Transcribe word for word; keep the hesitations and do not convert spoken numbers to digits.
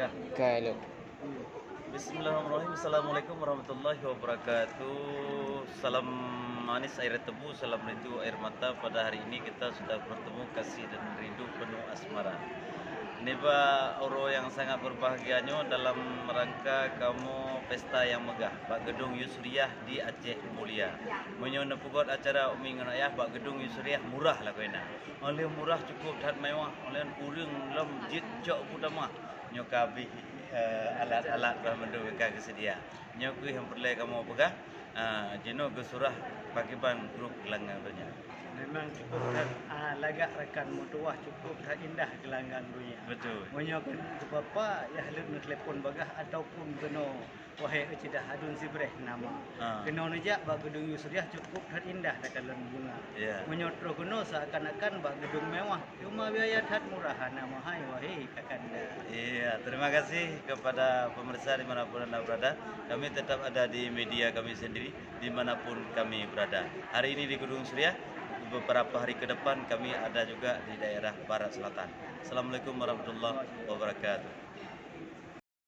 Bismillahirrahmanirrahim. Assalamualaikum warahmatullahi wabarakatuh. Salam manis air tebu, salam rindu air mata. Pada hari ini kita sudah bertemu, kasih dan rindu penuh asmara. Nibak uroe nyang sangat berbahagia nyoe dalam rangka kamoe pesta nyang megah bak Gedung Yusriah di Aceh Mulia. Meunyoe neupeugot acara Umi ngon Ayah bak Gedung Yusriah, murah lagoena. Óh lheueh murah, cukup that mewah, óh lheueh ureuëng lom jeuet cok peue tamah. Nyoe ka habéh, eh, alat-alat bah mandum ka geuseudia. Nyoe kheueh nyang peureulée kamoe peugah, ah, jinoe geusurah pakriban grup Geulanggang Donya. Memang cukup that, ah, lagak rakan meutuwah, cukup that indah Geulanggang Donya. Betul. Meunyoe keu Bapak, yah leuet neutelepon bagah ataupun keunoe, wahé Eucidah Adun Sibreh nama. Ah. Keunoe neujak bak Gedung Yusriah, cukup that indah takalon bunga. Ya. Meunyoe troh keunoe seakan-akan bak gedung mewah, cuma biaya that murah hana meuhai, wahé kakanda. Iya, terima kasih kepada pemirsa di mana pun Anda berada. Kami tetap ada di media kami sendiri, di mana pun kami berada. Hari ini di Gedung Yusriah, beberapa hari ke depan kami ada juga di daerah Barat Selatan. Assalamualaikum warahmatullahi wabarakatuh.